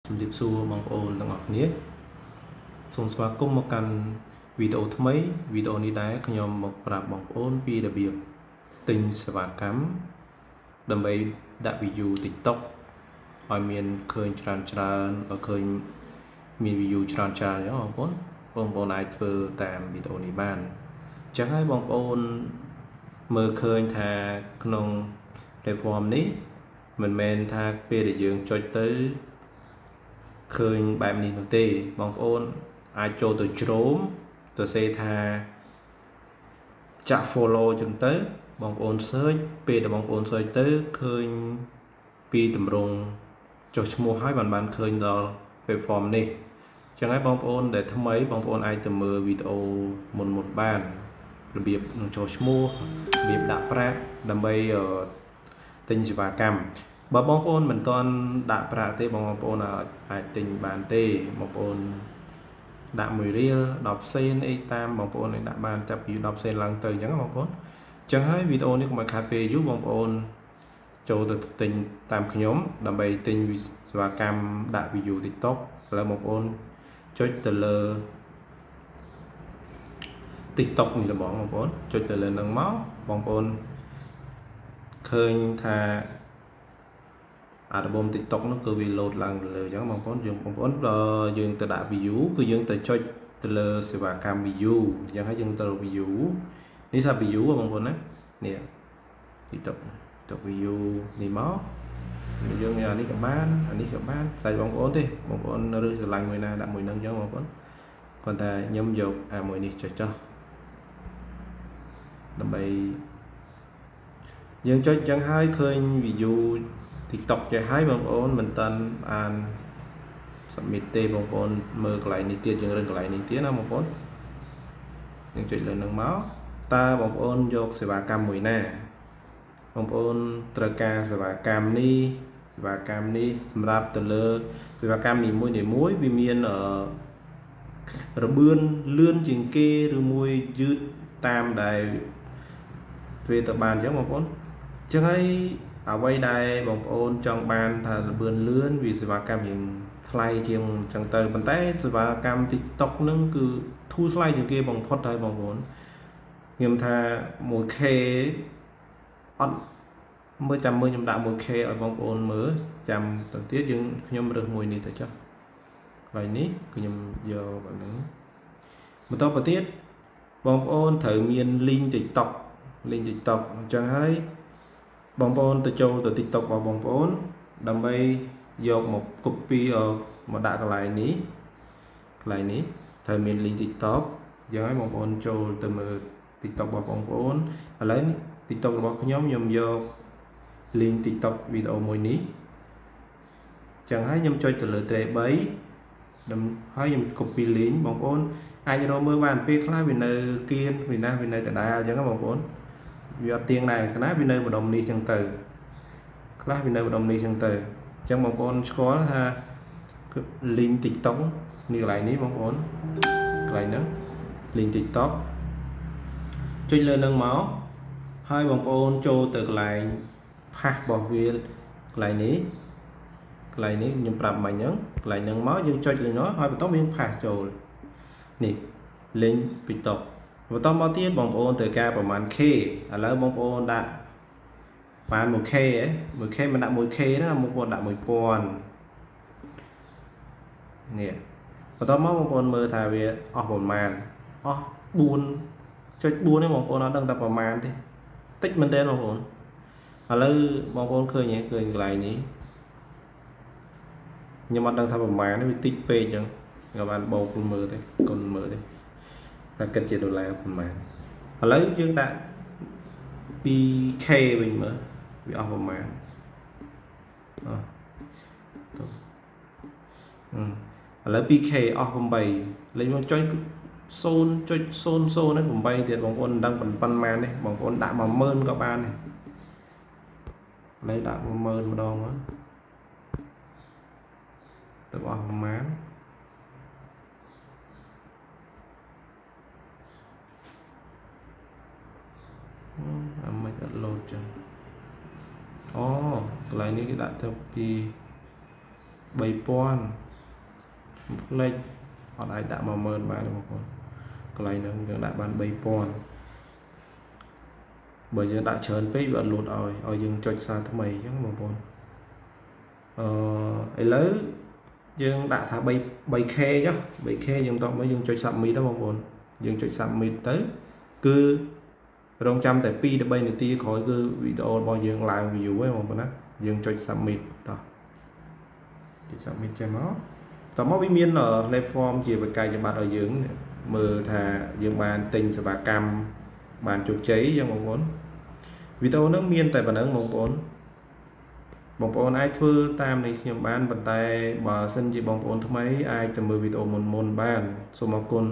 ជំរាបសួរបងប្អូនទាំងអស់គ្នាសូមស្វាគមន៍មកកាន់វីដេអូថ្មីវីដេអូនេះដែរខ្ញុំមកប្រាប់បងប្អូនពីរបៀបទិញសេវាកម្មដើម្បីដាក់ view TikTok ឲ្យមានឃើញច្រើនច្រើនឲ្យឃើញមាន view ច្រើនច្រើនអញ្ចឹងបងប្អូនបងប្អូនអាចធ្វើតាមវីដេអូនេះបានអញ្ចឹងហើយបងប្អូនមើលឃើញថាក្នុង platform នេះមិនមែនថាពេលដែលយើងចុចទៅឃើញបែបនេះនោះទេបងប្អូនអាចចូលទៅ Chrome ទៅសេថាចាក់ follow ចឹងទៅបងប្អូន search ពេលដែលបងប្អូន search ទៅឃើញពីតម្រងចុះឈ្មោះហើយបានបានឃើញដល់ platform នេះចឹងហើយបងប្អូនដែលថ្មីបងប្អូនអាចទៅមើលវីដេអូមុនមុនបានរបៀបនឹងចុះឈ្មោះរបៀបដាក់ប្រាក់ដើម្បីទិញសេវាកម្មបើបងប្អូនមិនទាន់ដាក់ប្រាក់ទេបងប្អូនអាចទិញបានទេបងប្អូនដាក់1រៀល10សេនអីតាមបងប្អូនអាចដាក់បានចាប់ពី10សេនឡើងទៅអញ្ចឹងបងប្អូនអញ្ចឹងហើយវីដេអូនេះកុំឲ្យខាតពេលយូរបងប្អូនចូលទៅទិញតាមខ្ញុំដើម្បីទិញសេវាកម្មដាក់ view TikTok ឥឡូវបងប្អូនចុចទៅលើ TikTok នេះល្មងបងប្អូនចុចទៅលើនឹងមកបងប្អូនឃើញថាអារបំ TikTok នោះគឺវា load ឡើងទៅលើអញ្ចឹងបងប្អូនយើងបងប្អូនដល់យើងទៅដាក់ view គឺយើងទៅចុចទៅលើសេវាកម្ម view អញ្ចឹងហើយយើងទៅ view នេះថា view បងប្អូនណានេះ TikTok TikTok view នេះមកយើងអានេះក៏បានអានេះក៏បានស្អែកបងប្អូនទេបងប្អូនរើសស្រឡាញ់មួយណាដាក់មួយនឹងអញ្ចឹងបងប្អូនគាត់តែខ្ញុំយកអាមួយនេះចុចចុះដើម្បីយើងចុចអញ្ចឹងហើយឃើញ view TikTok ចេះហើយបងប្អូនមិនតាន់អាន submit ទេបងប្អូនមើលកន្លែងនេះទៀតយើងរើសកន្លែងនេះទៀតណាបងប្អូនយើងចុចលើនឹងមកតើបងប្អូនយកសេវាកម្មមួយណាបងប្អូនត្រូវការសេវាកម្មនេះសេវាកម្មនេះសម្រាប់ទៅលើសេវាកម្មនីមួយនីមួយវាមានអឺរបឿនលឿនជាងគេឬមួយយឺតតាមដែលវាទៅបានអញ្ចឹងបងប្អូនអញ្ចឹងហើយអ្វីដែលបងប្អូនចង់បានថាលឿនលឿនវាសេវាកម្មយើងថ្លៃជាងអញ្ចឹងទៅប៉ុន្តែសេវាកម្ម TikTok ហ្នឹងគឺធូរថ្លៃជាងគេបំផុតហើយបងប្អូនខ្ញុំថា 1K អត់មើលចាំមើលខ្ញុំដាក់ 1K ឲ្យបងប្អូនមើលចាំទៅទៀតយើងខ្ញុំរើសមួយនេះទៅចុះកន្លែងនេះខ្ញុំយកបែបហ្នឹងបន្តទៅទៀតបងប្អូនត្រូវមាន link TikTok link TikTok អញ្ចឹងហើយបងប្អូនទៅចូលទៅ TikTok របស់បងប្អូនដើម្បីយកមក copy មកដាក់កន្លែងនេះកន្លែងនេះត្រូវមាន link TikTok យ៉ាងហើយបងប្អូនចូលទៅមើល TikTok របស់បងប្អូនឥឡូវ TikTok របស់ខ្ញុំខ្ញុំយក link TikTok វីដេអូមួយនេះចឹងហើយខ្ញុំចុចទៅលើ tray 3ដើម្បីហើយខ្ញុំ copy link បងប្អូនអាចរកមើលបានពេលខ្លះវានៅគៀនវាណាវានៅដដែលអញ្ចឹងបងប្អូនវាអត់ទៀងដែរខ្លះវានៅម្ដុំនេះអញ្ចឹងទៅខ្លះវានៅម្ដុំនេះអញ្ចឹងទៅអញ្ចឹងបងប្អូនស្គាល់ថាគឺ link TikTok នេះកន្លែងនេះបងប្អូនកន្លែងហ្នឹង link TikTok ចុចលើនឹងមកហើយបងប្អូនចូលទៅកន្លែង paste របស់វាកន្លែងនេះកន្លែងនេះខ្ញុំប្រាប់មិញហ្នឹងកន្លែងហ្នឹងមកយើងចុចលើនោះហើយបន្តយើង paste ចូលនេះ link TikTok បន្តមកទៀតបងប្អូនត្រូវការប្រហែល K ឥឡូវបងប្អូនដាក់បាន 1K ហ៎ 1K មិនដាក់ 1K ណាបងប្អូនដាក់1000នេះបន្តមកបងប្អូនមើលថាវាអស់ប្រមាណអស់4.4នេះបងប្អូនអត់ដឹងតែប្រមាណទេតិចមែនទែនបងប្អូនឥឡូវបងប្អូនឃើញទេឃើញកន្លែងនេះខ្ញុំអត់ដឹងថាប្រមាណទេវាតិចពេកអញ្ចឹងក៏បានបូកមើលទេគុណមើលទេតែគិតជាដុល្លារប្រមាណឥឡូវយើងដាក់ 2K វិញមើលវាអស់ប្រមាណអោះទៅឥឡូវ 2K អស់8លេខមកចុច0.00នេះ8ទៀតបងប្អូនមិនដឹងប៉ុន្មានទេបងប្អូនដាក់10000ក៏បានដែរឥឡូវដាក់10000ម្ដងមកទៅអស់ប្រមាណអាមិនអត់លោតចឹងអូកន្លែងនេះគេដាក់ទៅពី 3000ផ្លេចអត់អាចដាក់10000បានទេបងប្អូនកន្លែងហ្នឹងយើងដាក់បាន3000បើយើងដាក់ច្រើនពេកវាអត់លោតឲ្យឲ្យយើងចុចសារថ្មីអញ្ចឹងបងប្អូនអឺឥឡូវយើងដាក់ថា3 3K ចុះ 3K យើងតមកយើងចុច submit ទៅបងប្អូនយើងចុច submit ទៅគឺរងចាំតែ2ទៅ3នាទីក្រោយគឺវីដេអូរបស់យើងឡើង view ហើយបងប្អូនណាយើងចុច submit តោះចុច submit ចេះមកតមកវាមាន platform ជាបកាយប័ត្រឲ្យយើងមើលថាយើងបានទិញសេវាកម្មបានជោគជ័យយ៉ាងបងប្អូនវីដេអូហ្នឹងមានតែប៉ុណ្ណឹងបងប្អូនបងប្អូនអាចធ្វើតាមនេះខ្ញុំបានប៉ុន្តែបើសិនជាបងប្អូនថ្មីអាចទៅមើលវីដេអូមុនមុនបានសូមអរគុណ។